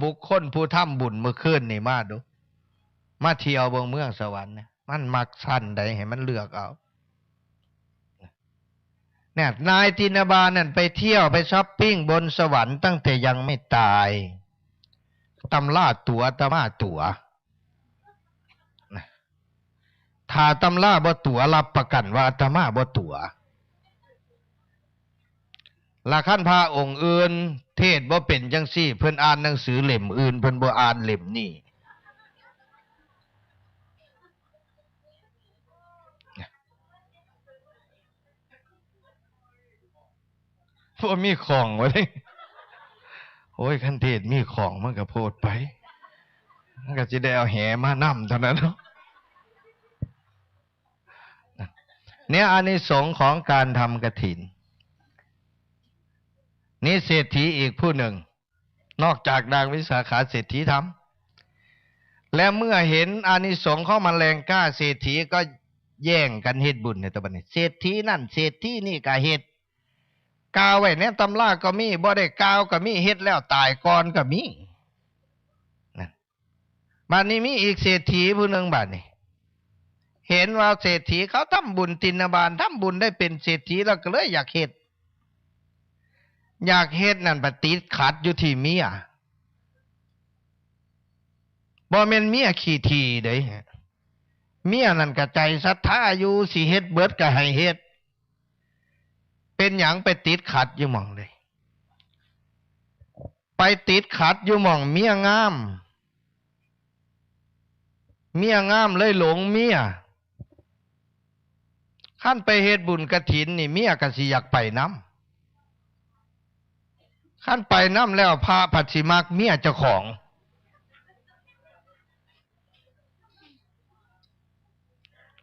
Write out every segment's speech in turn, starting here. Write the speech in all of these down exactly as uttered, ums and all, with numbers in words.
บุคคลผู้ทำบุญเมื่อคืนนี่มาดู มาเที่ยวเบิ่งเมืองสวรรค์เนี่ย มันมักชั้นใดให้มันเลือกเอา เนี่ยนายตินบาลนั่นไปเที่ยวไปช้อปปิ้งบนสวรรค์ตั้งแต่ยังไม่ตาย ตำราตั๋วอาตมาตั๋ว ถ้าตำราบ่ตั๋วรับประกันว่าอาตมาบ่ตั๋ว ละคันพระองค์อื่นเทศน์บ่เป็นจังซี่ เพิ่นอ่านหนังสือเล่มอื่น เพิ่นบ่อ่านเล่มนี้ บ่มีของวะเด้ โอ้ย คันเทศน์มีของมันก็โพดไป มันก็สิได้เอาแหมานำเท่านั้นเนาะ เนี่ยอานิสงส์ของการทำกฐิน นี่เศรษฐีอีกผู้หนึ่ง นอกจากนางวิสาขาเศรษฐีทำ และเมื่อเห็นอานิสงส์ของมันแรงกล้า เศรษฐีก็แย่งกันเฮ็ดบุญในตะบัดนี้ เศรษฐีนั่นเศรษฐีนี่ก็เฮ็ด กล่าวไว้ในตำราก็มี บ่ได้กล่าวก็มี เฮ็ดแล้วตายก่อนก็มี นั่น บัดนี้มีอีกเศรษฐีผู้หนึ่งบัดนี้ เห็นว่าเศรษฐีเขาทำบุญตินบาล ทำบุญได้เป็นเศรษฐี แล้วก็เลยอยากเฮ็ด อยากเฮ็ดนั่นไปติดขัดอยู่ที่เมีย บ่แม่นเมียขี้ถี่เด้ เมียนั่นก็ใจศรัทธาอยู่ สิเฮ็ดเบิดก็ให้เฮ็ด เป็นหยังไปติดขัดอยู่หม่องใด ไปติดขัดอยู่หม่องเมียงาม เมียงามเลยหลงเมีย คันไปเฮ็ดบุญกฐินนี่เมียก็สิอยากไปนำ คันไปนำแล้วพระผัดสิมักเมียเจ้าของ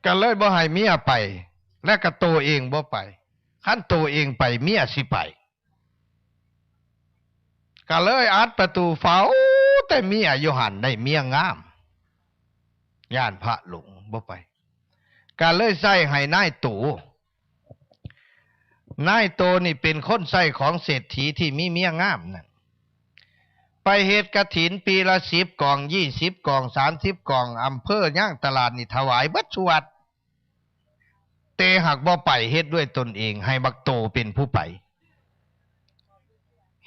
ก็เลยบ่ให้เมียไป และก็โตเองบ่ไป คันโตเองไปเมียสิไป ก็เลยอัดประตูเฝ้าแต่เมียอยู่หั่น ได้เมียงาม ย้านพระหลงบ่ไป ก็เลยใส่ให้นายโต นายโตนี่เป็นคนใช้ของเศรษฐีที่มีเมียงามนั่น ไปเฮ็ดกฐินปีละสิบกอง ยี่สิบกอง สามสิบกอง อำเภอย่างตลาดนี่ถวายเบิดซุวัด แต่หากบ่ไปเฮ็ดด้วยตนเอง ให้บักโตเป็นผู้ไป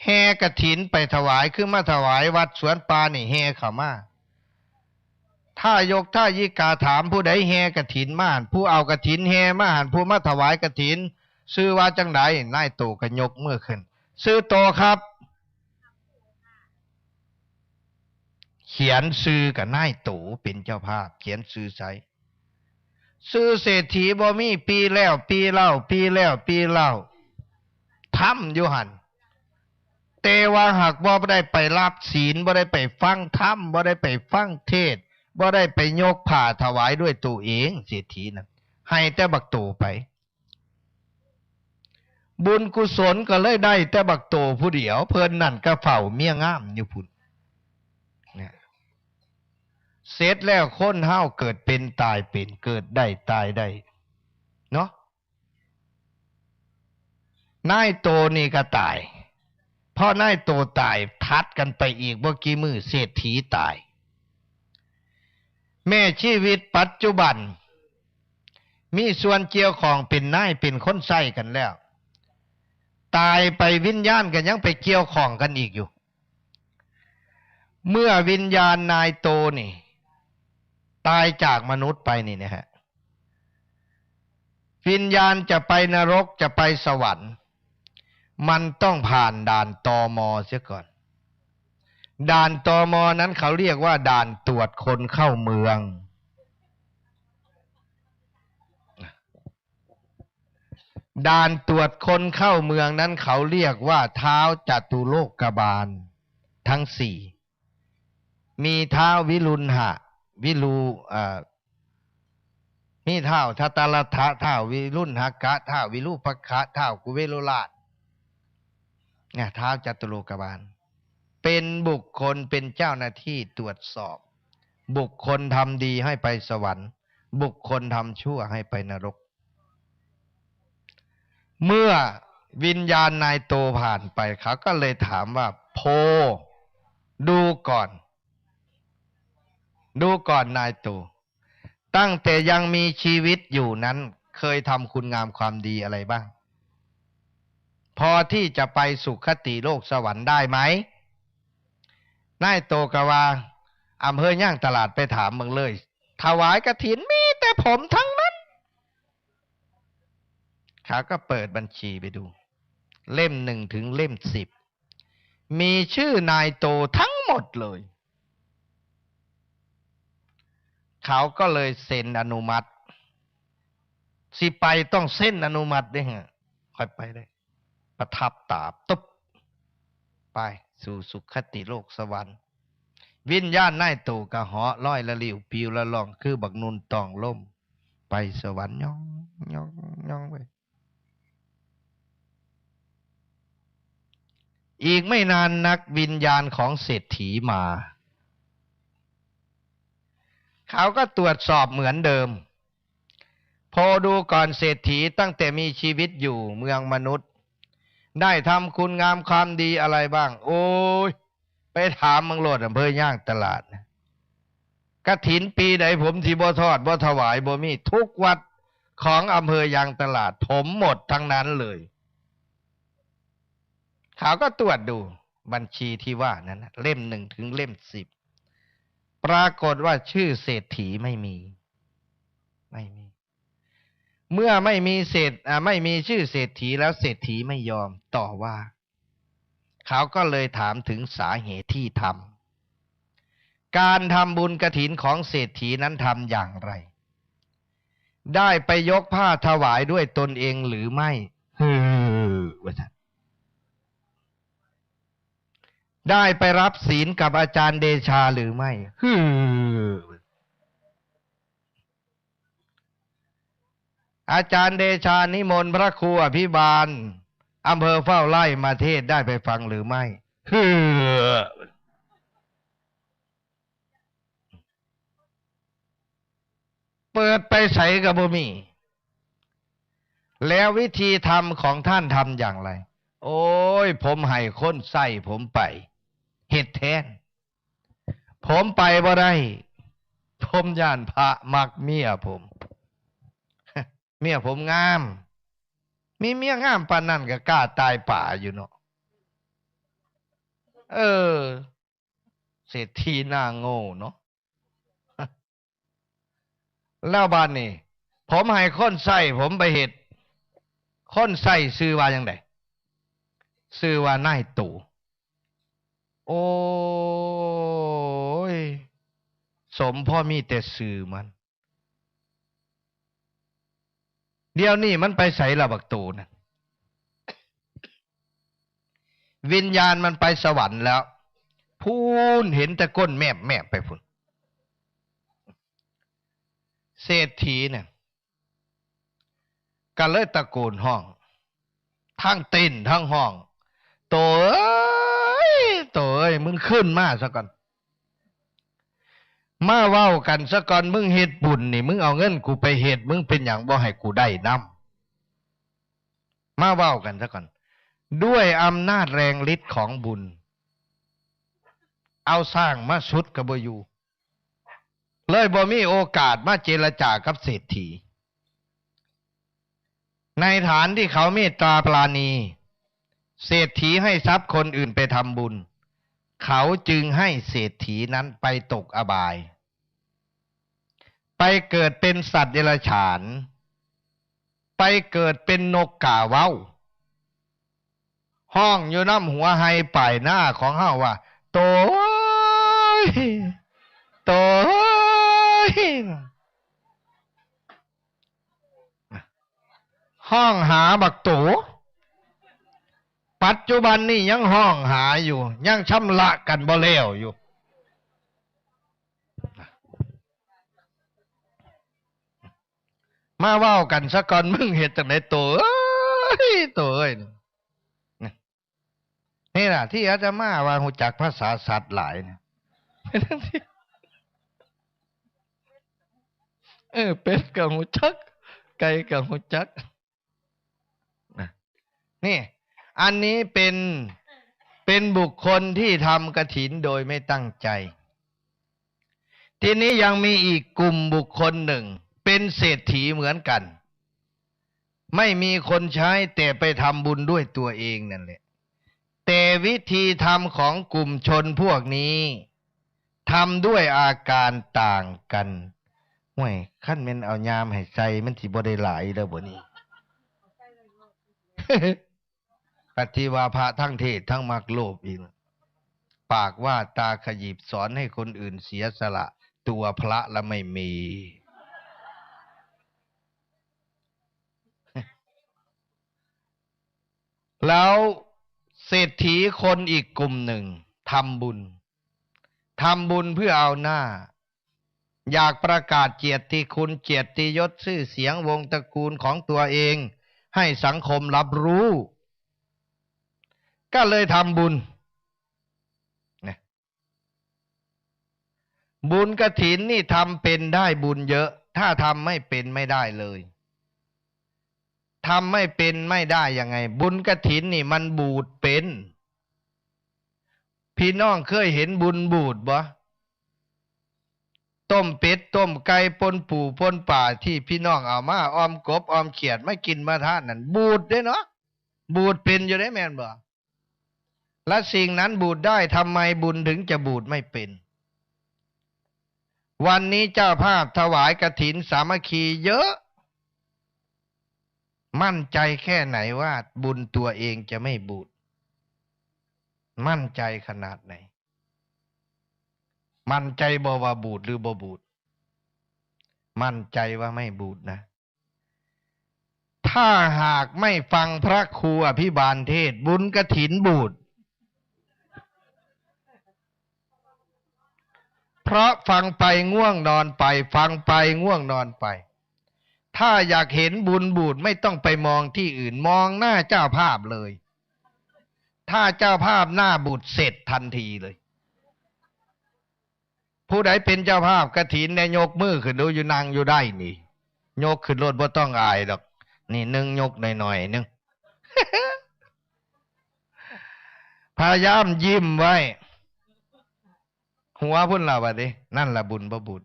แห่กฐินไปถวาย คือมาถวายวัดสวนป่านี่แห่เข้ามา ทายกทายิกาถามผู้ใดแห่กฐินมาหั่น ผู้เอากฐินแห่มาหั่น ผู้มาถวายกฐิน ชื่อว่าจังใด นายโตก็ยกมือขึ้น ชื่อโตครับ เขียนชื่อกับนายโตเป็นเจ้าภาพ เขียนชื่อใส่ ชื่อเศรษฐีบ่มี ปีแล้วปีเล่า ปีแล้วปีเล่า ทำอยู่หั่น แต่ว่าหากบ่ได้ไปรับศีล บ่ได้ไปฟังธรรม บ่ได้ไปฟังเทศน์ บ่ได้ไปยกผ้าถวายด้วยตัวเอง เศรษฐีนั่น ให้แต่บักโตไป บุญกุศลก็เลยได้แต่บักโตผู้เดียว เพิ่นนั่นก็เฝ้าเมียงามอยู่พุ้น เนี่ย เสร็จแล้วคนเฮาเกิดเป็นตายเป็น เกิดได้ตายได้ เนาะ นายโตนี่ก็ตาย พอนายโตตาย ถัดกันไปอีกบ่กี่มื้อ เศรษฐีตาย แม่ชีวิตปัจจุบัน มีส่วนเกี่ยวข้องเป็นนายเป็นคนใช้กันแล้ว ตายไปวิญญาณก็ยังไปเกี่ยวข้องกันอีกอยู่ เมื่อวิญญาณนายโตนี่ ตายจากมนุษย์ไปนี่นะฮะ วิญญาณจะไปนรกจะไปสวรรค์ มันต้องผ่านด่าน ตม.เสียก่อน ด่าน ตม.นั้นเขาเรียกว่าด่านตรวจคนเข้าเมือง ด่านตรวจคนเข้าเมืองนั้นเขาเรียกว่าท้าวจตุโลกบาลทั้งสี่ มีท้าววิรุณหะ วิรู เอ่อ มีท้าวทัตตรัตถะ ท้าววิรุณหกะ ท้าววิรูปกะ ท้าวกุเวโรราช เนี่ย ท้าวจตุโลกบาล เป็นบุคคล เป็นเจ้าหน้าที่ตรวจสอบ บุคคลทำดีให้ไปสวรรค์ บุคคลทำชั่วให้ไปนรก เมื่อวิญญาณนายโตผ่านไป เขาก็เลยถามว่า โพ ดูก่อน ดูก่อนนายตู่ ตั้งแต่ยังมีชีวิตอยู่นั้น เคยทำคุณงามความดีอะไรบ้าง พอที่จะไปสุคติโลกสวรรค์ได้ไหม นายตู่ก็ว่า อำเภอย่างตลาดไปถามเบิ่งเลย ถวายกฐินมีแต่ผมทั้งนั้น เขาก็เปิดบัญชีไปดู เล่มหนึ่งถึงเล่มสิบ มีชื่อนายตู่ทั้งหมดเลย เขาก็เลยเซ็นอนุมัติ สิไปต้องเซ็นอนุมัติเด้ฮะ ค่อยไปเลย ประทับตาตุ๊บ ไปสู่สุคติโลกสวรรค์ วิญญาณนายตู่ก็เหาะลอยละลิวปิวละล่อง คือบักนุ่นต้องลม ไปสวรรค์ย่องย่องย่องไป อีกไม่นานนักวิญญาณของเศรษฐีมา เขาก็ตรวจสอบเหมือนเดิม พอดูก่อนเศรษฐี ตั้งแต่มีชีวิตอยู่เมืองมนุษย์ ได้ทำคุณงามความดีอะไรบ้าง โอ้ย ไปถามเมืองโลดอำเภอย่างตลาดนะ กฐินปีใดผมสิบ่ทอดบ่ถวายบ่มี ทุกวัดของอำเภอยางตลาด ผมหมดทั้งนั้นเลย เขาก็ตรวจดูบัญชีที่ว่านั้นนะเล่มหนึ่งถึงเล่มสิบ ปรากฏว่าชื่อเศรษฐีไม่มี ไม่มี เมื่อไม่มีเศรษฐ- อ่า ไม่มีชื่อเศรษฐีแล้ว เศรษฐีไม่ยอมต่อว่า เขาก็เลยถามถึงสาเหตุที่ทำ การทำบุญกฐินของเศรษฐีนั้นทำอย่างไร ได้ไปยกผ้าถวายด้วยตนเองหรือไม่ ฮือ ว่าซั่น ได้ไปรับศีลกับอาจารย์เดชาหรือไม่ ฮือ อาจารย์เดชานิมนต์พระครูอภิบาล อำเภอเฝ้าไร่มาเทศน์ ได้ไปฟังหรือไม่ ฮือ เปิดไปไสก็บ่มี แล้ววิธีทำของท่านทำอย่างไร โอ้ย ผมให้คนใส่ผมไป เฮ็ดแทน ผมไปบ่ได้ ผมย้านพระมักเมียผม เมียผมงาม มีเมียงามปานนั้นก็กล้าตายป่าอยู่เนาะ เออ เศรษฐีหน้าโง่เนาะ แล้วบาดนี้ ผมให้คนใส่ผมไปเฮ็ด คนใส่ชื่อว่าจั่งใด ชื่อว่านายตู่ โอ้ย สมพ่อมีแต่ชื่อมัน เดี๋ยวนี้มันไปไสล่ะบักตู่นั่น วิญญาณมันไปสวรรค์แล้ว พู้นเห็นแต่ก้นแมบๆ ไปพู้น เศรษฐีเนี่ย ก็เลยตะโกนฮ้อง ทั้งเต้นทั้งฮ้อง โตเอ้ย โตเอ้ย มึงขึ้นมาซะก่อน มาเว้ากันซะก่อน มึงเฮ็ดบุญนี่ มึงเอาเงินกูไปเฮ็ด มึงเป็นหยังบ่ให้กูได้นำ มาเว้ากันซะก่อน ด้วยอำนาจแรงฤทธิ์ของบุญ เอาสร้างมาสุดก็บ่อยู่ เลยบ่มีโอกาสมาเจรจากับเศรษฐี ในฐานที่เขาเมตตาปราณี เศรษฐีให้ทรัพย์คนอื่นไปทำบุญ เขาจึงให้เศรษฐีนั้นไปตกอบาย ไปเกิดเป็นสัตว์เดรัจฉาน ไปเกิดเป็นนกกาเว้า ฮ้องอยู่นำหัวไฮ่ปายนาของเฮาว่า โตย โตย ฮ้องหาบักโต ปัจจุบันนี่ยังฮ้องหาอยู่ ยังชำระกันบ่แล้วอยู่ มาเว้ากันซะก่อน มึงเฮ็ดจั่งใด๋โตเอ้ย โตเอ้ย นี่ นี่ล่ะ ที่อาตมาว่าฮู้จักภาษาสัตว์หลายเนี่ย เออ เป็ดก็ฮู้จัก ไก่ก็ฮู้จัก นะ นี่ อันนี้เป็น เป็นบุคคลที่ทำกฐินโดยไม่ตั้งใจ ทีนี้ยังมีอีกกลุ่มบุคคลหนึ่ง เป็นเศรษฐีเหมือนกัน ไม่มีคนใช้แต่ไปทำบุญด้วยตัวเองนั่นแหละ แต่วิธีทำของกลุ่มชนพวกนี้ทำด้วยอาการต่างกัน ห่วย คันแม่นเอายามให้ใส่ มันสิบ่ได้หลายแล้วบ่นี่ ปฏิว่าพระทั้งเทศทั้งมักโลภอีก ปากว่าตาขยิบสอนให้คนอื่นเสียสละ ตัวพระละไม่มี แล้วเศรษฐีคนอีกกลุ่มหนึ่งทำบุญ ทำบุญเพื่อเอาหน้า อยากประกาศเกียรติคุณเกียรติยศชื่อเสียงวงศ์ตระกูลของตัวเอง ให้สังคมรับรู้ ก็เลยทำบุญนะ บุญกฐินนี่ทำเป็นได้บุญเยอะ ถ้าทำไม่เป็นไม่ได้เลย ทำไม่เป็นไม่ได้ยังไง บุญกฐินนี่มันบูดเป็น พี่น้องเคยเห็นบุญบูดบ่ ต้มเป็ดต้มไก่ป่นปูป่นปลาที่พี่น้องเอามาออมกบออมเขียดมากินมาทานนั่น บูดเด้เนาะ บูดเป็นอยู่ได้แม่นบ่ และสิ่งนั้นบูดได้ ทำไมบุญถึงจะบูดไม่เป็น วันนี้เจ้าภาพถวายกฐินสามัคคีเยอะ มั่นใจแค่ไหนว่าบุญตัวเองจะไม่บูด มั่นใจขนาดไหน มั่นใจบ่ว่าบูดหรือบ่บูด มั่นใจว่าไม่บูดนะ ถ้าหากไม่ฟังพระครูอภิบาลเทศน์ บุญกฐินบูด เพราะฟังไปง่วงนอนไป ฟังไปง่วงนอนไป ถ้าอยากเห็นบุญบูดไม่ต้องไปมองที่อื่น มองหน้าเจ้าภาพเลย ถ้าเจ้าภาพหน้าบูดเสร็จทันทีเลย ผู้ใดเป็นเจ้าภาพกฐินเนี่ย ยกมือขึ้นดู อยู่นั่งอยู่ได้นี่ ยกขึ้นโลด บ่ต้องอายดอก นี่หนึ่ง ยกหน่อยๆหนึ่ง พยายามยิ้มไว้ หัวพุ้นล่ะบัดนี้ นั่นล่ะบุญบ่บูด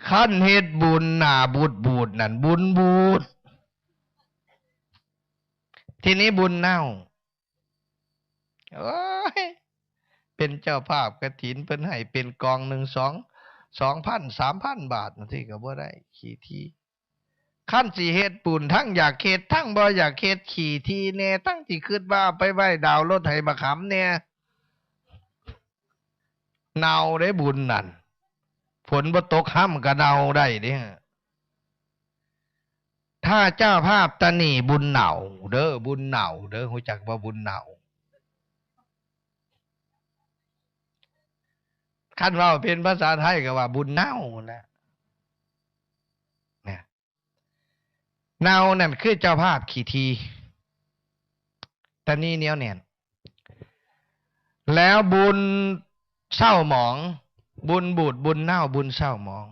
คันเฮ็ดบุญหน้าบูดๆนั่น บุญบูด ทีนี้บุญเน่า โอ้ย เป็นเจ้าภาพกฐิน เพิ่นให้เป็นกองหนึ่ง สอง สองพัน สามพัน บาทจั่งซี้ก็บ่ได้ ขี้ถี่ คันสิเฮ็ดบุญ ทั้งอยากเฮ็ด ทั้งบ่อยากเฮ็ด ขี้ถี่แหน่ ทั้งสิคิดว่าเอาไปไว้ดาวน์รถให้บักหำแหน่ เน่าเด้บุญนั่น ฝนบ่ตกฮ่ำก็เน่าได้เด้ ถ้าเจ้าภาพตะหนี่บุญเน่าเด้อ บุญเน่าเด้อ ฮู้จักบ่บุญเน่า คันเว้าเป็นภาษาไทยก็ว่าบุญเน่านั่นแหละ เนี่ย เน่านั่นคือเจ้าภาพขี้ถี่ ตะหนี่เหนียวแน่น แล้วบุญเศร้าหมอง บุญบูด บุญเน่า บุญเศร้าหมอง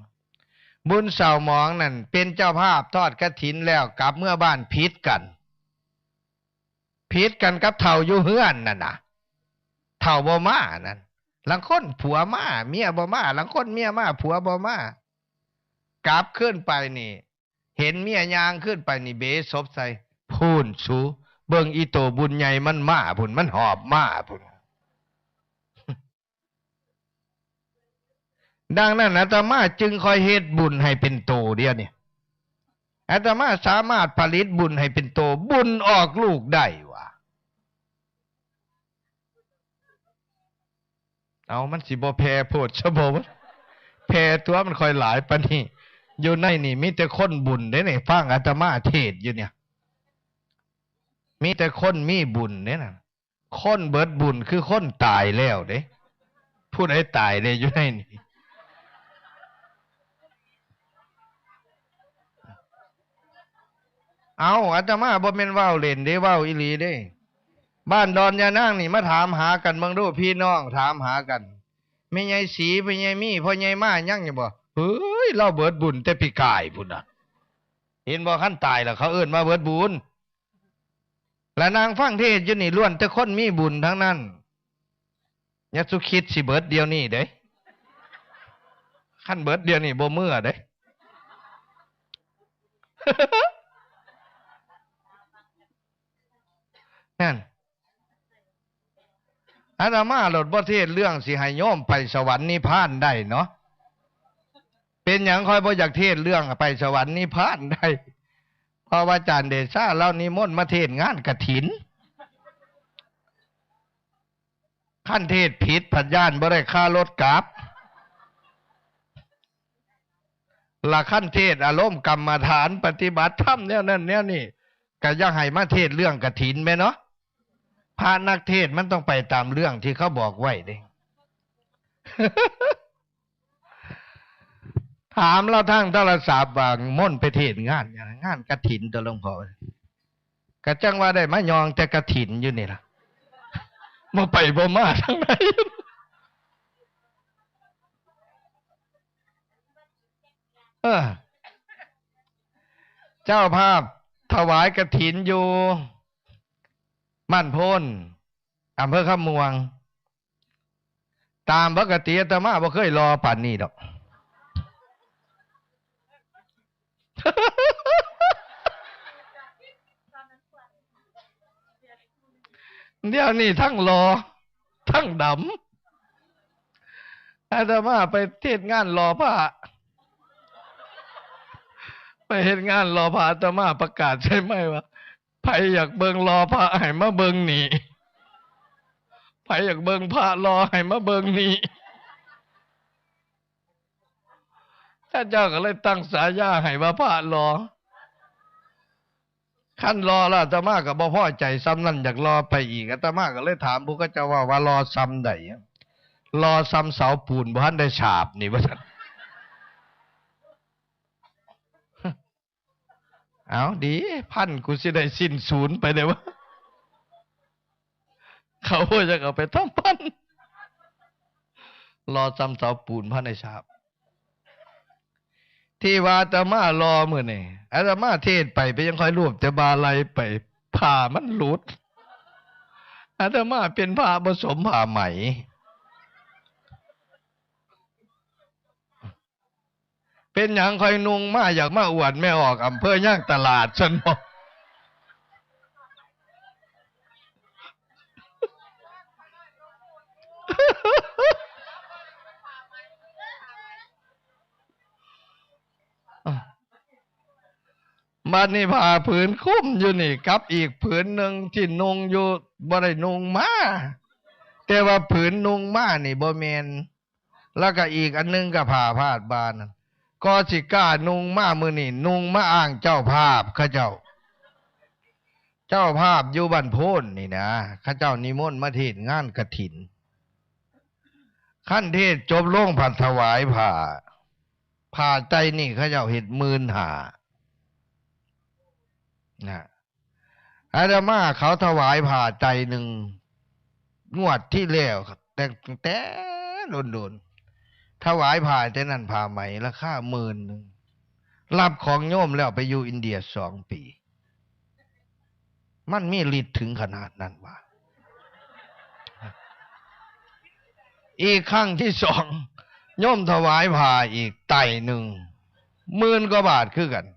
บุญเศร้าหมองนั่นเป็นเจ้าภาพทอดกฐินแล้วกลับเมือบ้านผิดกัน ผิดกันกับเฒ่าอยู่เฮือนนั่นน่ะ เฒ่าบ่มานั่น ลางคนผัวมา เมียบ่มา ลางคนเมียมา ผัวบ่มา กลับคืนไปนี่ เห็นเมียย่างคืนไปนี่ เบศพใส่ พู้นสู เบิ่งอีโตบุญใหญ่มันมาพู้น มันหอบมาพู้น ดังนั้นอาตมาจึงคอยเฮ็ดบุญให้เป็นโตเดี๋ยวนี้ อาตมาสามารถผลิตบุญให้เป็นโต บุญออกลูกได้ว่า เอา มันสิบ่แผ่โพดซะบ่วะ แผ่ตัว มันค่อยหลายปานนี้ อยู่ในนี่มีแต่คนบุญเด้นี่ ฟังอาตมาเทศน์อยู่เนี่ย มีแต่คนมีบุญเด้น่ะ คนเบิดบุญคือคนตายแล้วเด้ ผู้ใดตายเด้อยู่ในนี่ เอา อาตมาบ่แม่นเว้าเล่นเด้ เว้าอีหลีเด้ บ้านดอนยานางนี่มาถามหากันเบิ่งดู พี่น้องถามหากัน แม่ใหญ่ศรี พ่อใหญ่มี พ่อใหญ่มายังอยู่บ่ เฮ้ย ลาวเบิดบุญแต่ปีกายพุ้นน่ะ เห็นบ่ คันตายแล้วเขาเอิ้นว่าเบิดบุญ และนางฟังเทศน์อยู่นี่ล้วนแต่คนมีบุญทั้งนั้น ยาสุคิดสิเบิดเดี๋ยวนี้เด้ คันเบิดเดี๋ยวนี้บ่เมือเด้ นั่น อาตมาโลดบ่เทศน์เรื่องสิให้โยมไปสวรรค์นิพพานได้เนาะ เป็นหยังข้อยบ่อยากเทศน์เรื่องไปสวรรค์นิพพานได้ เพราะว่าอาจารย์เดชาลาวนิมนต์มาเทศน์งานกฐิน คันเทศน์ผิดผัดย้านบ่ได้ค่ารถกลับ ละคันเทศน์อารมณ์กรรมฐานปฏิบัติธรรมแนวนั้นแนวนี้ ก็อย่าให้มาเทศน์เรื่องกฐินแม่นเนาะ พระนักเทศน์มันต้องไปตามเรื่องที่เขาบอกไว้เด้ ถามลาวทางโทรศัพท์ว่าม่วนไปเทศน์งานหยัง งานกฐินตั๊วหลวงพ่อ ก็จั่งว่าได้มาย่องแต่กฐินอยู่นี่ล่ะ บ่ไปบ่มาทางใด เออ เจ้าภาพถวายกฐินอยู่บ้านโพน อำเภอคำม่วง ตามปกติอาตมาบ่เคยหล่อปานนี้ดอก เดี๋ยวนี้ทั้งหล่อทั้งดำ อาตมาไปเทศน์งานหล่อพระ ไปเฮ็ดงานหล่อพระ อาตมาประกาศใส่ไมค์ว่า ไผอยากเบิ่งหล่อพระให้มาเบิ่งนี่ ไผอยากเบิ่งพระหล่อให้มาเบิ่งนี่ เขาเจ้าก็เลยตั้งฉายาให้ว่าพระหล่อ คันหล่อแล้วอาตมาก็บ่พอใจส่ำนั้น อยากหล่อไปอีก อาตมาก็เลยถามผู้เขาเจ้าว่า ว่าหล่อส่ำใด หล่อส่ำเสาปูนบ่ทันได้ฉาบนี่ ว่าซั่น เอาดี พันกูสิได้สิ้นศูนย์ไปเด้อวะ เขาจะเอาไปทำพัน หล่อส่ำเสาปูนพันในฉาบ ที่ว่าอาตมาหล่อมื้อนี่ อาตมาเทศน์ไป ไปยังค่อยรวบแต่บ่าไหล่ไป ผ้ามันหลุด อาตมาเป็นพระบ่สมผ้าไหม เป็นหยังค่อยนุ่งมา อยากมาอวดแม่ออกอำเภอย่างตลาดซั่นบ่ บัดนี้ผ้าผืนคลุมอยู่นี่ กับอีกผืนหนึ่งที่นุ่งอยู่ บ่ได้นุ่งมา แต่ว่าผืนนุ่งมานี่บ่แม่น แล้วก็อีกอันหนึ่งก็ผ้าพาดบ่านั่น ก็สิกล้านุ่งมามื้อนี้ นุ่งมาอ้างเจ้าภาพเขาเจ้า เจ้าภาพอยู่บ้านโพนนี่นะ เขาเจ้านิมนต์มาเทศน์งานกฐิน คันเทศน์จบลงผัดถวายผ้า ผ้าไตรนี่เขาเจ้าเฮ็ดหมื่นห้า นะ อาตมาเขาถวายผ้าไตรหนึ่ง งวดที่แล้ว แต่ แต่โดนๆ ถวายผ้าแต่นั้นผ้าไหมราคาหมื่นหนึ่ง รับของโยมแล้วไปอยู่อินเดียสองปี มันมีฤทธิ์ถึงขนาดนั้นวะ อีกครั้งที่สอง โยมถวายผ้าอีกไตรหนึ่ง หมื่นกว่าบาทคือกัน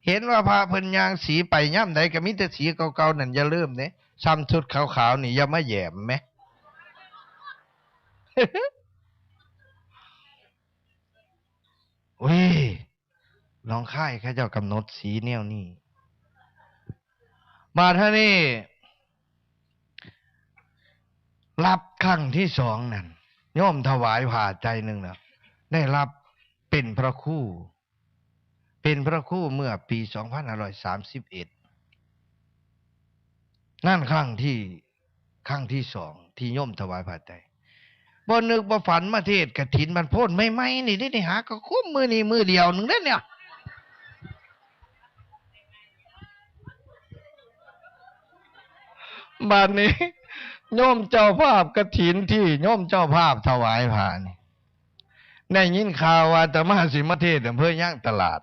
เห็นว่าพระเพิ่นย่างสีไปย่ำใดก็มีแต่สีเก่าๆ นั่นอย่าลืมเด้ ซ้ำชุดขาวๆ นี่อย่ามาแหยมแหม อุ้ย หนองคายเขาเจ้ากำหนดสีแนวนี้ บาดเท่านี้ รับครั้งที่สองนั่น โยมถวายผ้าไตรหนึ่งแล้ว ได้รับเป็นพระครู เป็นพระครูเมื่อปีสองพันห้าร้อยสามสิบเอ็ด นั่นครั้งที่ ครั้งที่สองที่โยมถวายผ้าไตร บ่นึกบ่ฝันมาเทศน์กฐินบ้านโพนใหม่ๆ นี่เด้ นี่หาก็คุ้มมื้อนี้มื้อเดียวหนึ่งเด้เนี่ย บัดนี้ โยมเจ้าภาพกฐินที่โยมเจ้าภาพถวายผ้านี่ ได้ยินข่าวว่าอาตมาสิมาเทศน์อำเภอย่างตลาด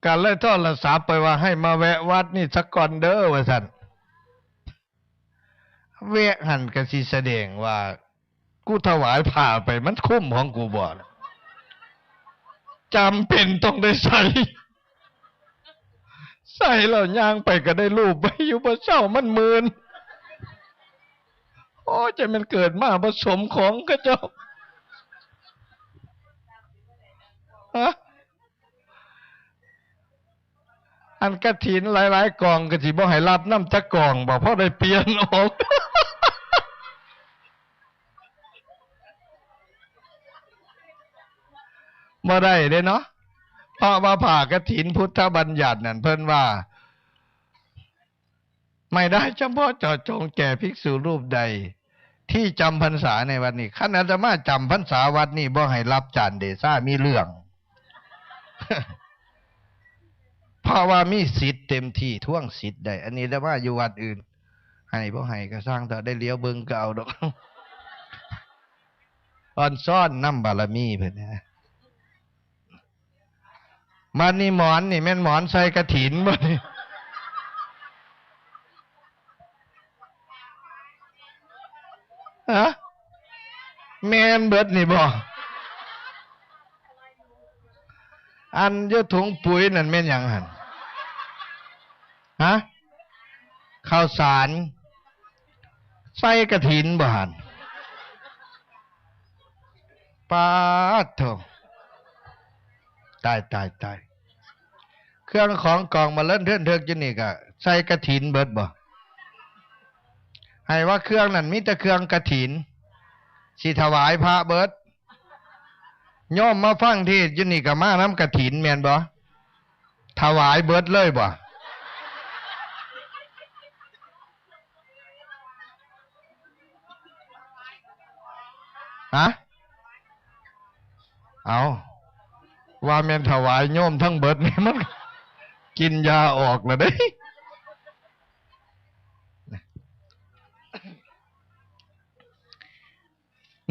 ก็เลยโทรศัพท์ไปว่าให้มาแวะวัดนี่สักก่อนเด้อ ว่าซั่น แวะหั่นก็สิแสดงว่า กูถวายผ้าไปมันคุ้มของกูบ่ล่ะ จำเป็นต้องได้ใส่ ใส่แล้วย่างไปก็ได้รูปไว้อยู่บ่เซา มันเมิน โอ้ จะแม่นเกิดมาบ่สมของเขาเจ้า ฮะ อันกฐินหลายๆกองก็สิบ่ให้รับนำจักกองบ่ พอได้เปลี่ยนออก บ่ได้เด้เนาะ เพราะว่าผ้ากฐินพุทธบัญญัตินั่นเพิ่นว่า ไม่ได้เฉพาะเจาะจงแก่ภิกษุรูปใด ที่จำพรรษาในวัดนี้ คันอาตมาจำพรรษาวัดนี้บ่ให้รับจานเดชา มีเรื่อง เพราะว่ามีสิทธิ์เต็มที่ ทวงสิทธิ์ได้ อันนี้อาตมาอยู่วัดอื่น ให้บ่ให้ก็ซ่างเถาะ ได้เหลียวเบิ่งก็เอาดอก อ่อนซ้อนนำบารมีเพิ่นนะ บัดนี้หมอนนี่แม่นหมอนใส่กฐินบ่นี่ ฮะ แม่นเบิดนี่บ่ อันอยู่ถุงปุ๋ยนั่นแม่นหยังหั่น ฮะ ข้าวสาร ใส่กฐินบ่หั่น ปาดโธ่ ตาย ตาย ตาย เครื่องของกองมาเลิ่นเทิ่นเทิกอยู่นี่ก็ใส่กฐินเบิดบ่ ให้ว่าเครื่องนั่นมีแต่เครื่องกฐิน สิถวายพระเบิด โยมมาฟังเทศน์อยู่นี่ก็มานำกฐินแม่นบ่ ถวายเบิดเลยบ่ ฮะ เอา ว่าแม่นถวายโยมทั้งเบิดนี่ มันกินยาออกแล้วเด้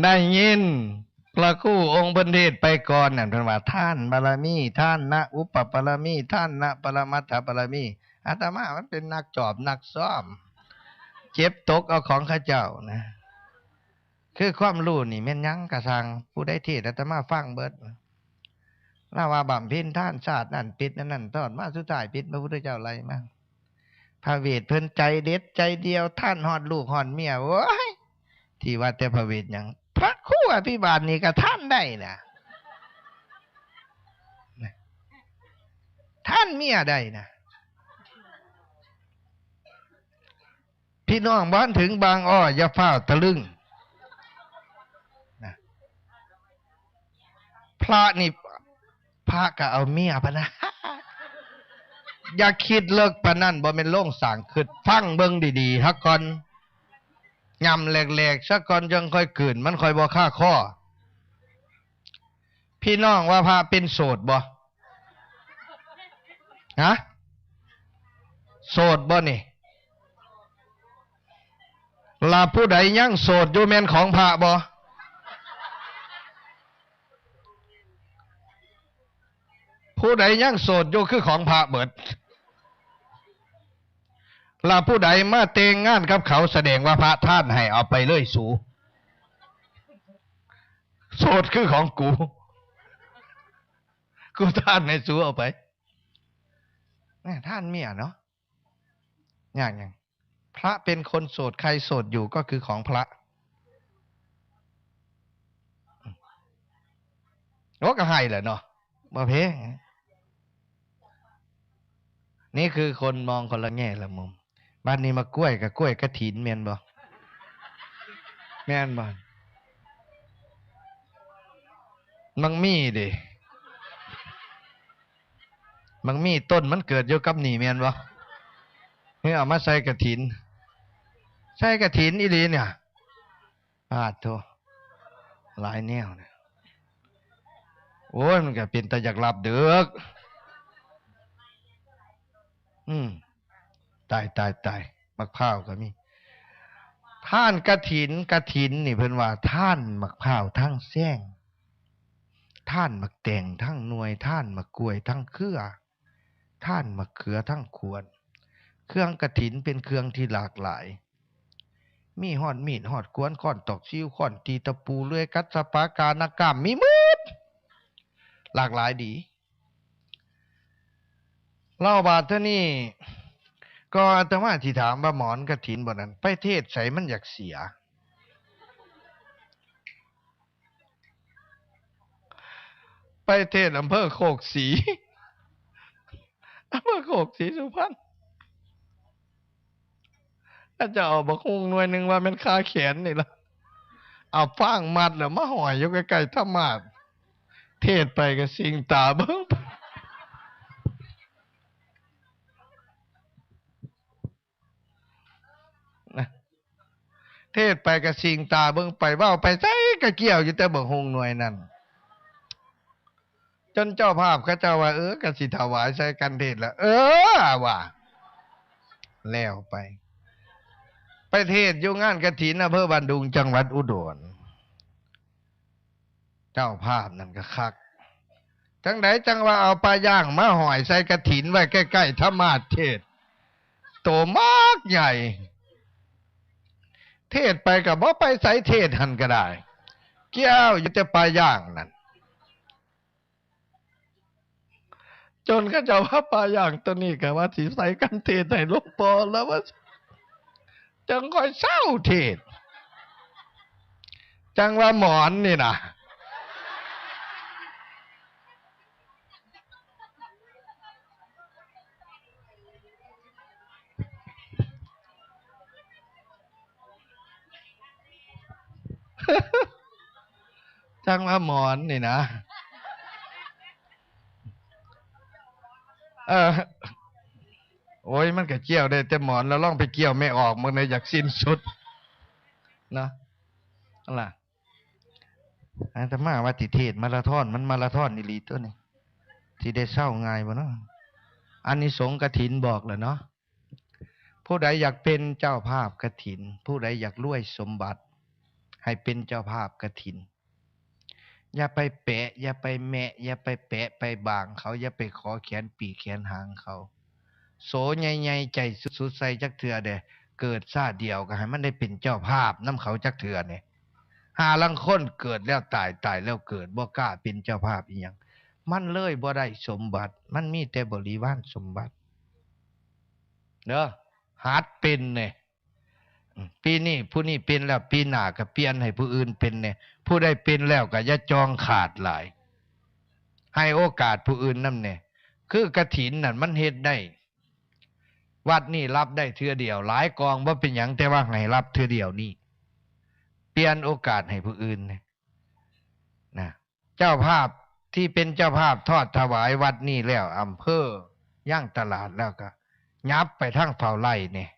ได้ยินพระครูองค์เพิ่นเทศน์ไปก่อนนั่น เพิ่นว่า ทานบารมี ทานะอุปปารมี ทานะปรมัตถบารมี อาตมามันเป็นนักจอบนักซ้อม เก็บตกเอาของเขาเจ้านะ คือความรู้นี่แม่นหยังก็ซ่าง ผู้ใดเทศน์อาตมาฟังเบิด ลาวว่าบำเพ็ญทานชาตินั้นผิดอันนั้น ตอนมาสุดท้ายผิดพระพุทธเจ้าไล่มา พระเวทเพิ่นใจเด็ดใจเดียว ทานฮอดลูกฮอดเมีย โอ้ย ที่ว่าแต่พระเวทหยัง พระครูอภิบาลนี่ก็ทานได้นะ ทานเมียได้นะ พี่น้องบ่ทันถึงบางอ้อ อย่าฟ้าวตะลึงนะ พระนี่ พระก็เอาเมียพะนะ อย่าคิดเลิกปานนั้น บ่แม่นโลงสร้าง คิดฟังเบิ่งดีๆ ซะก่อน ย่ำแหลกๆ ซะก่อน จั่งค่อยกลืน มันค่อยบ่คาคอ พี่น้องว่าพระเป็นโสดบ่ ฮะ โสดบ่นี่ ล่ะผู้ใดยังโสดอยู่แม่นของพระบ่ ผู้ใดยังโสดอยู่คือของพระเบิด ล่ะผู้ใดมาแต่งงานกับเขาแสดงว่าพระทานให้ เอาไปเลยสู โสดคือของกู กูทานให้สูเอาไป แม่ทานเมียเนาะ ยากหยัง พระเป็นคนโสด ใครโสดอยู่ก็คือของพระ โอ้ ก็ให้แหละเนาะ บ่เพง นี่คือคนมองคนละแง่ละมุม บัดนี้มากล้วยกับกล้วยกฐินแม่นบ่ แม่นบ่ มังมีเด้ มังมีต้นมันเกิดอยู่กับนี่แม่นบ่ เฮ้ย เอามาใส่กฐิน ใส่กฐินอีหลีเนี่ย ปาดโธ่ หลายแนวเนี่ย โอ้ย มันก็เป็นตาอยากหลับเด้อ อืม ตาย ตาย ตาย หมากพร้าวก็มี ทานกฐิน กฐินนี่เพิ่นว่าทานหมากพร้าวทั้งแซง ทานหมากแตงทั้งหน่วย ทานหมากกล้วยทั้งเครือ ท่านมะเขือทั้งขวด เครื่องกฐินเป็นเครื่องที่หลากหลาย มีฮอดมีด ฮอดขวาน ค้อนตอกซิว ค้อนตีตะปู เลื่อย กัสสปา กา หน้ากล้าม มีหมด หลากหลายดี เล่าบาดเทื่อนี้ ก็อาตมาสิถามว่าหมอนกฐินบ่นั้น ไปเทศไสมันอยากเสีย ไปเทศน์อำเภอโคกศรี อำเภอโคกศรีสุพรรณ ถ้าจะเอาบักฮุ่งหน่วยหนึ่งว่าแม่นคาแขนนี่ล่ะ เอาฟางมัดแล้วมาห้อยอยู่ใกล้ๆธรรมาสน์ เทศน์ไปก็สิ่งตาเบิ่ง นะ เทศน์ไปก็สิ่งตาเบิ่งไป เว้าไปไสก็เกี่ยวอยู่แต่บักฮุ่งหน่วยนั่น จนเจ้าภาพเขาเจ้าว่า เออ ก็สิถวายใส่กันเทศน์ละ เออ ว่า แล้วไป ไปเทศน์อยู่งานกฐินอำเภอบ้านดุง จังหวัดอุดร เจ้าภาพนั่นก็คัก จังใดจังว่าเอาปลาย่างมาห้อยใส่กฐินไว้ใกล้ๆธรรมาสน์เทศน์ โตบักใหญ่ เทศน์ไปก็บ่ไปไส เทศน์หั่นก็ได้ เกี่ยวอยู่แต่ปลาย่างนั่น จนเขาเจ้าว่าปลาย่างตัวนี้ก็ว่าสิใส่กันเทศน์ให้หลวงพ่อแล้วว่า จังค่อยเซาเทศน์ จังว่าหมอนนี่นะ จังว่าหมอนนี่นะ เออ โอ้ย มันก็เกี่ยวได้แต่หมอน แล้วลองไปเกี่ยวแม่ออก มันเลยอยากสิ้นสุด เนาะ นั่นล่ะ อาตมาว่าสิเทศน์มาราธอน มันมาราธอนอีหลีตัวนี้ สิได้เซาง่ายบ่เนาะ อานิสงส์กฐินบอกแล้วเนาะ ผู้ใดอยากเป็นเจ้าภาพกฐิน ผู้ใดอยากรวยสมบัติ ให้เป็นเจ้าภาพกฐิน อย่าไปแปะ อย่าไปแมะ อย่าไปแปะไปบางเขา อย่าไปขอแขนปีกแขนหางเขา โสใหญ่ๆ ใจสุดๆ ใส่จักเทื่อเด้ เกิดชาติเดียวก็ให้มันได้เป็นเจ้าภาพนำเขาจักเทื่อนี่ หาลางคนเกิดแล้วตาย ตายแล้วเกิด บ่กล้าเป็นเจ้าภาพอีหยัง มันเลยบ่ได้สมบัติ มันมีแต่บริวารสมบัติ เด้อ หัดเป็นแหน่ อืม ปีนี้ผู้นี้เป็นแล้ว ปีหน้าก็เปลี่ยนให้ผู้อื่นเป็นแหน่ ผู้ใดเป็นแล้วก็อย่าจองขาดหลาย ให้โอกาสผู้อื่นนำแหน่ คือกฐินนั่นมันเฮ็ดได้ วัดนี้รับได้เทื่อเดียว หลายกองบ่เป็นหยัง แต่ว่าให้รับเทื่อเดียวนี้ เปลี่ยนโอกาสให้ผู้อื่นแหน่ นะ เจ้าภาพที่เป็นเจ้าภาพทอดถวายวัดนี้แล้ว อำเภอย่างตลาดแล้วก็ หยับไปทางเฝ้าไร่นี่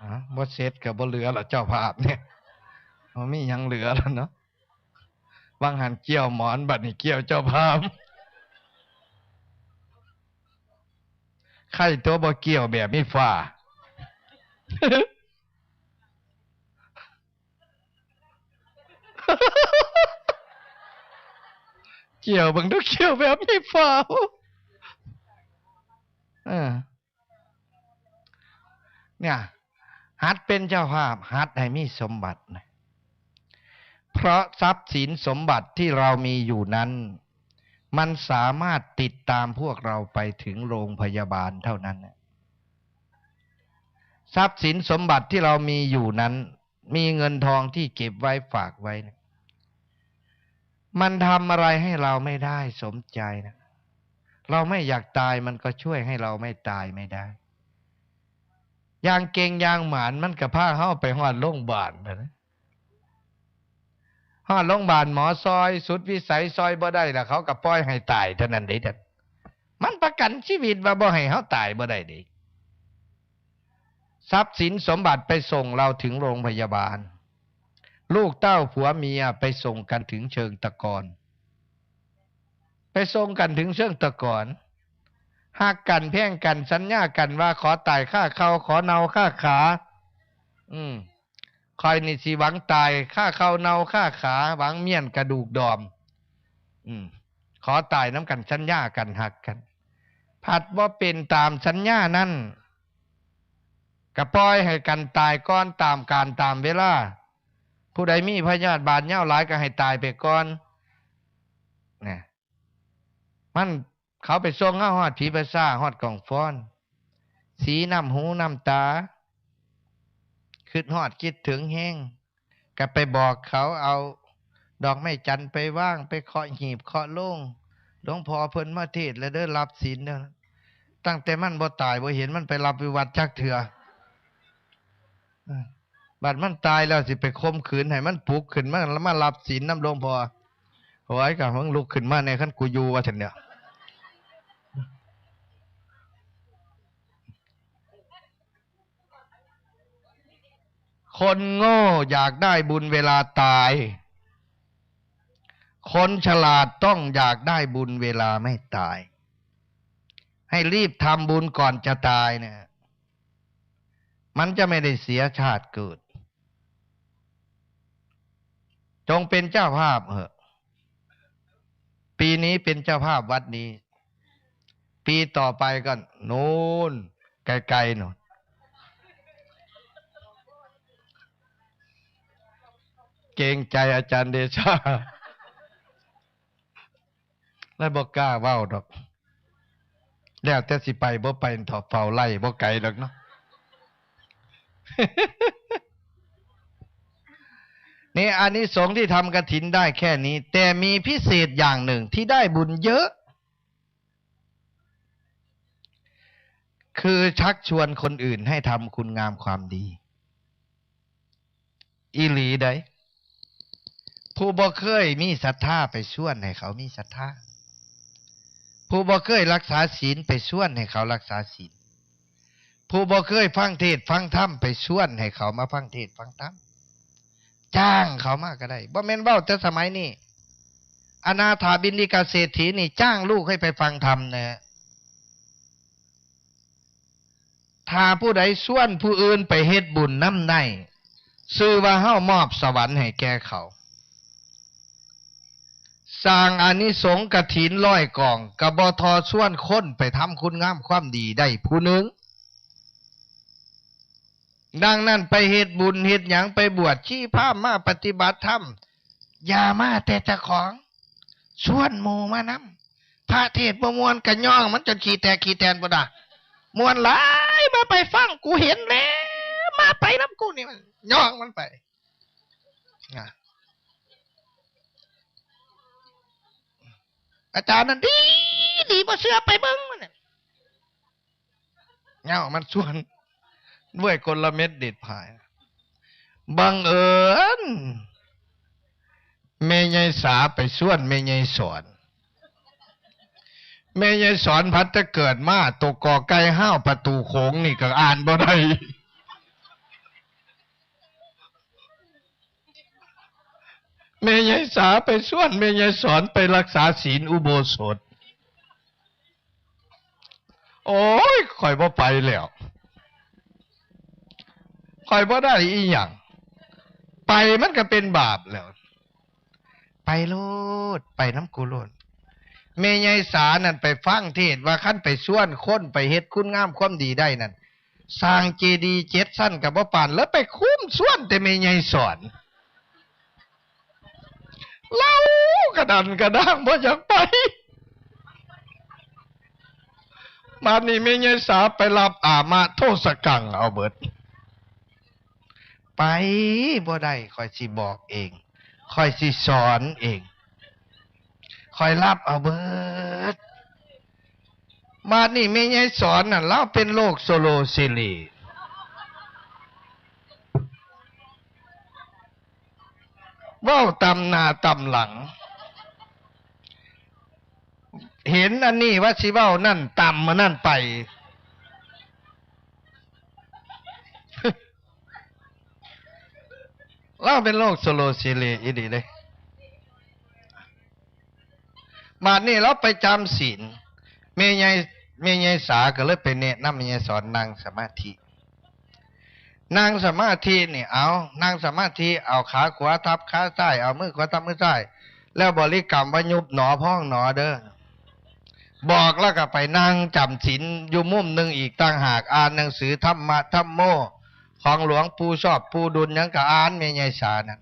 อ๋อ บ่เสร็จก็บ่เหลือละ เจ้าภาพเนี่ย บ่มีหยังเหลือแล้วเนาะ ว่างหั้นเกี่ยวหมอน บัดนี้เกี่ยวเจ้าภาพ ไคร้ตัวบ่เกี่ยวแบบมีฝ้า เกี่ยวเบิ่งดู เกี่ยวแบบมีฝ้า เออ เนี่ย หัดเป็นเจ้าภาพ หัดให้มีสมบัตินะ เพราะทรัพย์สินสมบัติที่เรามีอยู่นั้น มันสามารถติดตามพวกเราไปถึงโรงพยาบาลเท่านั้นนะ ทรัพย์สินสมบัติที่เรามีอยู่นั้น มีเงินทองที่เก็บไว้ฝากไว้นะ มันทำอะไรให้เราไม่ได้สมใจนะ เราไม่อยากตาย มันก็ช่วยให้เราไม่ตายไม่ได้ อย่างเก่งอย่างหมาน มันก็พาเฮาไปฮอดโรงบาลนะ ฮอดโรงบาล หมอซอยสุดวิสัย ซอยบ่ได้ล่ะ เขาก็ปล่อยให้ตายเท่านั้นเด้ มันประกันชีวิตว่าบ่ให้เฮาตายบ่ได้เด้ ทรัพย์สินสมบัติไปส่งเราถึงโรงพยาบาล ลูกเต้าผัวเมียไปส่งกันถึงเชิงตะกอน ไปส่งกันถึงเชิงตะกอน ฮักกันแพงกัน สัญญากันว่าขอตายคาเข่า ขอเน่าคาขา อืม ข้อยนี่สิหวังตายคาเข่าเน่าคาขา หวังเมี้ยนกระดูกดอม อืม ขอตายนำกัน สัญญากันฮักกัน ผัดบ่เป็นตามสัญญานั้น ก็ปล่อยให้กันตายก่อนตามกาลตามเวลา ผู้ใดมีพยาธิบาดยาวหลายก็ให้ตายไปก่อน นะ มัน เขาไปส่งเฮาฮอดผีประสาท ฮอดกองฟอน สีน้ำหูน้ำตา คิดฮอดคิดถึงแฮง ก็ไปบอกเขาเอาดอกไม้จันทร์ไปวาง ไปเคาะหีบเคาะโลง หลวงพ่อเพิ่นมาเทศน์แล้วเด้อ รับศีลเด้อ ตั้งแต่มันบ่ตายบ่เห็นมันไปรับอยู่วัดจักเทื่อ เออ บัดมันตายแล้วสิไปข่มขืนให้มันปลุกขึ้นมา มารับศีลนำหลวงพ่อ โอ้ย ก็มึงลุกขึ้นมาแน่ คันกูอยู่ ว่าซั่นเด้อ คนโง่อยากได้บุญเวลาตาย คนฉลาดต้องอยากได้บุญเวลาไม่ตาย ให้รีบทำบุญก่อนจะตายเนี่ย มันจะไม่ได้เสียชาติเกิด จงเป็นเจ้าภาพเหอะ ปีนี้เป็นเจ้าภาพวัดนี้ ปีต่อไปก็โน่น ไกลๆ โน่น เกรงใจอาจารย์เดชา เลยบ่กล้าเว้าดอก แล้วแต่สิไปบ่ไป เถาะ เฝ้าไล่บ่ไกลดอกเนาะ นี่อานิสงส์ที่ทำกฐินได้แค่นี้ แต่มีพิเศษอย่างหนึ่งที่ได้บุญเยอะ คือชักชวนคนอื่นให้ทำคุณงามความดี อีหลีใด ผู้บ่เคยมีศรัทธาไปชวนให้เขามีศรัทธา ผู้บ่เคยรักษาศีลไปชวนให้เขารักษาศีล ผู้บ่เคยฟังเทศน์ฟังธรรมไปชวนให้เขามาฟังเทศน์ฟังธรรม จ้างเขามาก็ได้ บ่แม่นเว้าแต่สมัยนี้ อนาถาบิณฑิกเศรษฐีนี่จ้างลูกให้ไปฟังธรรมนะ ถ้าผู้ใดชวนผู้อื่นไปเฮ็ดบุญนำได้ ชื่อว่าเฮามอบสวรรค์ให้แก่เขา สร้างอานิสงส์กฐินร้อยกอง ก็บ่ท่อชวนคนไปทำคุณงามความดีได้ผู้หนึ่ง ดังนั้นไปเฮ็ดบุญเฮ็ดหยัง ไปบวชชีพราหมณ์มาปฏิบัติธรรม อย่ามาแต่เจ้าของ ชวนหมู่มานำ พระเทศน์บ่ม่วนก็ย่องมันจนขี้แตกขี้แตนพุ้นน่ะ ม่วนหลาย มาไปฟัง กูเห็นแล้ว มาไปนำกูนี่ มันย่องมันไป อ่ะ อาจารย์นั่นดี ดี บ่เชื่อไปเบิ่งมันน่ะ เงามันชวน ด้วยกลเม็ดเด็ดผาย บังเอิญ แม่ใหญ่สาไปชวนแม่ใหญ่สอน แม่ใหญ่สอนพัดจะเกิดมา ตัวกอไก่ห้าวประตูโขงนี่ก็อ่านบ่ได้ แม่ใหญ่สาไปชวนแม่ใหญ่สอนไปรักษาศีลอุโบสถ โอ้ย ข้อยบ่ไปแล้ว ข้อยบ่ได้อีหยัง ไปมันก็เป็นบาปแล้ว ไปโลด ไปนำกูโลด แม่ใหญ่สานั่นไปฟังเทศน์ว่าคันไปชวนคนไปเฮ็ดคุณงามความดีได้นั่น สร้างเจดีย์เจ็ดชั้นก็บ่ปาน แล้วไปคุ้มชวนแต่แม่ใหญ่สอน เล่ากระดันกระด้างบ่อยากไป บาดนี้แม่ใหญ่สาไปรับอามะโทสกังเอาเบิด ไปบ่ได้ ข้อยสิบอกเอง ข้อยสิสอนเอง ข้อยรับเอาเบิด บาดนี้แม่ใหญ่สอนน่ะ ลาวเป็นโรคโซโลเซเล เว้าตำหน้าตำหลัง เห็นอันนี้ว่าสิเว้านั่นตำอันนั่นไป ลาวเป็นโรคโซโลเซเลอีหลีเด้ บาดนี้ลาวไปจำศีล แม่ใหญ่ แม่ใหญ่สาก็เลยไปแนะนำแม่ใหญ่สอนนั่งสมาธิ นั่งสมาธินี่ เอา นั่งสมาธิ เอาขาขวาทับขาซ้าย เอามือขวาทับมือซ้าย แล้วบริกรรมว่า "ยุบหนอพองหนอเด้อ" บอกแล้วก็ไปนั่งจำศีลอยู่มุมหนึ่งอีกต่างหาก อ่านหนังสือธรรมะธัมโม ของหลวงปู่ชอบปู่ดุลหยังก็อ่านแม่ใหญ่สานั่น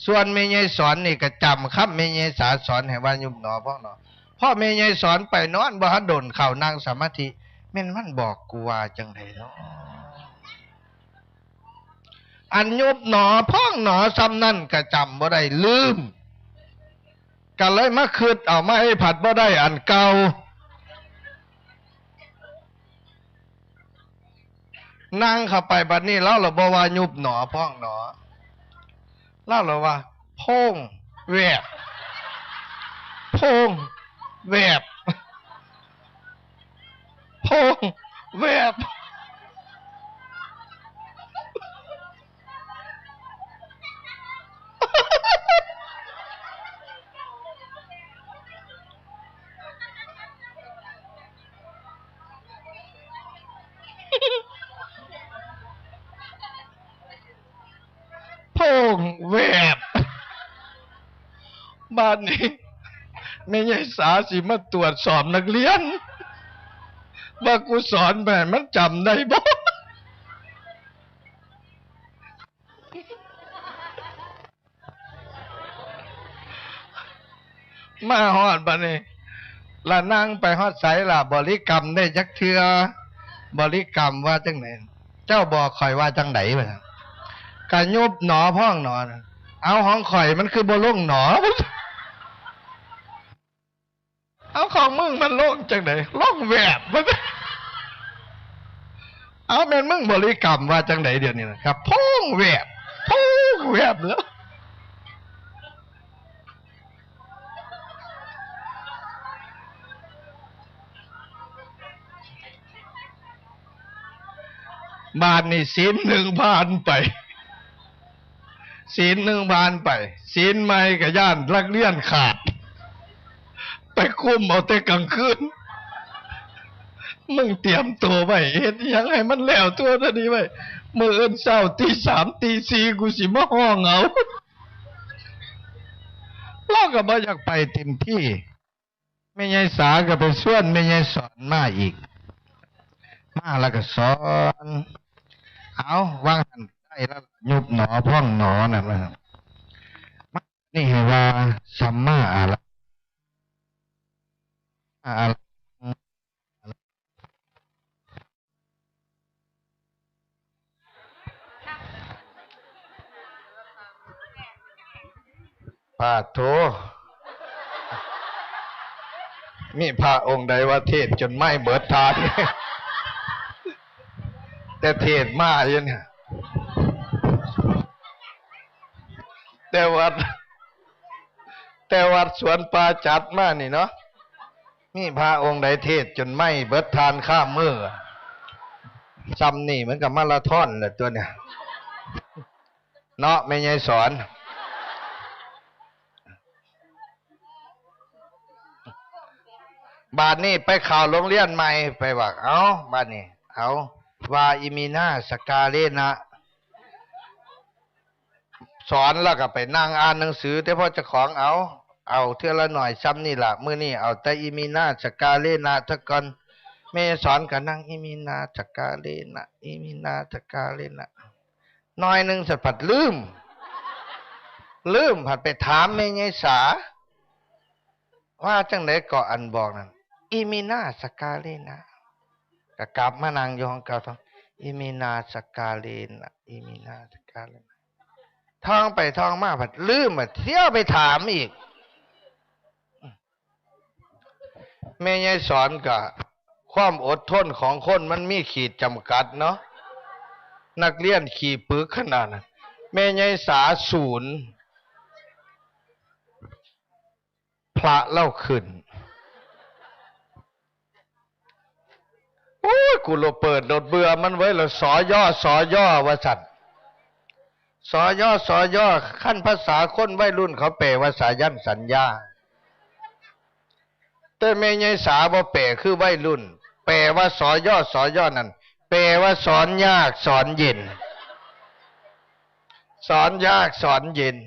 ส่วนแม่ใหญ่สอนนี่ก็จำคำแม่ใหญ่สาสอนให้ว่า "ยุบหนอพองหนอ" พอแม่ใหญ่สอนไปนอนบ่ทันโดนเข้านั่งสมาธิ แม่นมันบอกกูว่าจังไดเนาะ อันยุบหนอพองหนอซ้ำนั่นก็จำบ่ได้ ลืม ก็เลยมาคิดเอามาให้ผัดบ่ได้อันเก่า นั่งเข้าไปบัดนี้ ลาวละบ่ว่า "ยุบหนอพองหนอ" ลาวละว่า "โพงแวบ โพงแวบ โพงแวบ" โพงแวบ บาดนี้ แม่ใหญ่สาสิมาตรวจสอบนักเรียน ว่ากูสอนไปมันจำได้บ่ มาฮอดบัดนี้ ละนั่งไปฮอดไสล่ะ บริกรรมได้จักเทื่อ บริกรรมว่าจังได เจ้าบอกข่อยว่าจังไดวะ "กะยุบหนอพองหนอ" เอา ของข่อยมันคือบ่ลงหนอ เอา ของมึงมันลงจังได ลงแวบ เอา แม่นมึงบริกรรมว่าจังไดเดี๋ยวนี้นะครับ โพงแวบ โพงแวบแล้ว บาดนี้ศีลหนึ่งผ่านไป ศีลหนึ่งผ่านไป ศีลใหม่ก็ย้านนักเรียนขาด ไปคุมเอาแต่กลางคืน มึงเตรียมตัวไว้ เฮ็ดอิหยังให้มันแล้วทั่วเท่านี้ไว้ มื้ออื่นเช้าตีสามตีสี่กูสิมาฮ้องเอา ลาวก็บ่อยากไปเต็มที่ แม่ใหญ่สาก็ไปชวนแม่ใหญ่สอนมาอีก มาแล้วก็สอน เอา วางหันได้แล้ว ยุบหนอพองหนอนั่นว่า มานี่ให้ว่า สัมมาอาระ อาระ ปาโถ มีพระองค์ใดว่าเทศน์จนไม้เบิดทาน แต่เทศน์มาอยู่เนี่ย แต่วัด แต่วัดสวนป่าจัดมานี่เนาะ มีพระองค์ใดเทศน์จนไม้เบิดทานข้ามมือ ซ้ำนี่มันก็มาราธอนแหละตัวเนี่ย เนาะแม่ใหญ่สอน บาดนี้ไปเข้าโรงเรียนใหม่ ไปว่า เอา บาดนี้ เอา ว่า อิมินา สกาเลนะ สอนแล้วก็ไปนั่งอ่านหนังสือ แต่พอเจ้าของเอา เอาเทื่อละหน่อยซ้ำนี่ล่ะ มื้อนี้เอาแต่ อิมินา สกาเลนะ ซะก่อน แม่สอนก็นั่ง อิมินา สกาเลนะ อิมินา สกาเลนะ หน่อยหนึ่งสัตว์ผัดลืม ลืมผัดไปถามแม่ใหญ่สา ว่าจังได๋ก็อันบอกนั่น อิมินา สกาเลนะ ก็กลับมานั่งอยู่ห้องเก่าท่อง อิมินา สกาเลนะ อิมินา สกาเลนะ ท่องไปท่องมาผัดลืมอ่ะ เที่ยวไปถามอีก แม่ใหญ่สอนก็ ความอดทนของคนมันมีขีดจำกัดเนาะ นักเรียนขี้ปึกขนาดนั้น แม่ใหญ่สาศูนย์ พระเล่าขึ้น โอ้ย กูโลเปิดโลดเบื่อมันไว้ย แล้ว สย สย ว่าซั่น สย สย คันภาษาคนวัยรุ่นเขาแปลว่าสายันสัญญา แต่แม่ใหญ่สาบ่แปลคือวัยรุ่น แปลว่า สย สย นั่น แปลว่าสอนยากสอนเย็น สอนยากสอนเย็น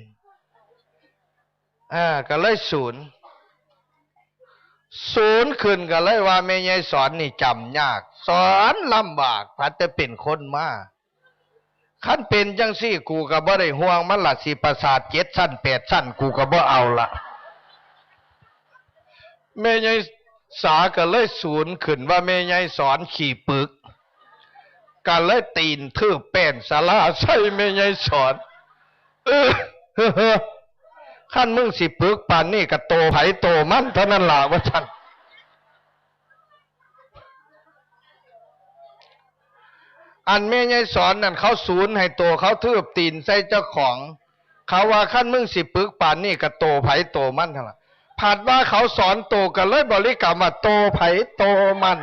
อ่า ก็เลยสูน สูนขึ้นก็เลยว่าแม่ใหญ่สอนนี่จำยาก สอนลำบาก พัดแต่เป็นคนมา คันเป็นจังซี่กูก็บ่ได้ห่วงมันละ สิประสาทเจ็ดชั้นแปดชั้นกูก็บ่เอาละ แม่ใหญ่สาก็เลยสูนขึ้นว่าแม่ใหญ่สอนขี้ปึก ก็เลยตีนทืบแป้นศาลาใส่แม่ใหญ่สอน เออ คันมึงสิปึกปานนี้ก็โตไผโตมันเท่านั้นล่ะ ว่าซั่น อันแม่ใหญ่สอนนั่นเขาสูนให้โตเขาทืบตีนใส่เจ้าของ เขาว่าคันมึงสิปึกปานนี้ก็โตไผโตมันเท่านั้นล่ะ ผัดว่าเขาสอนโตก็เลยบริกรรมว่าโตไผโตมัน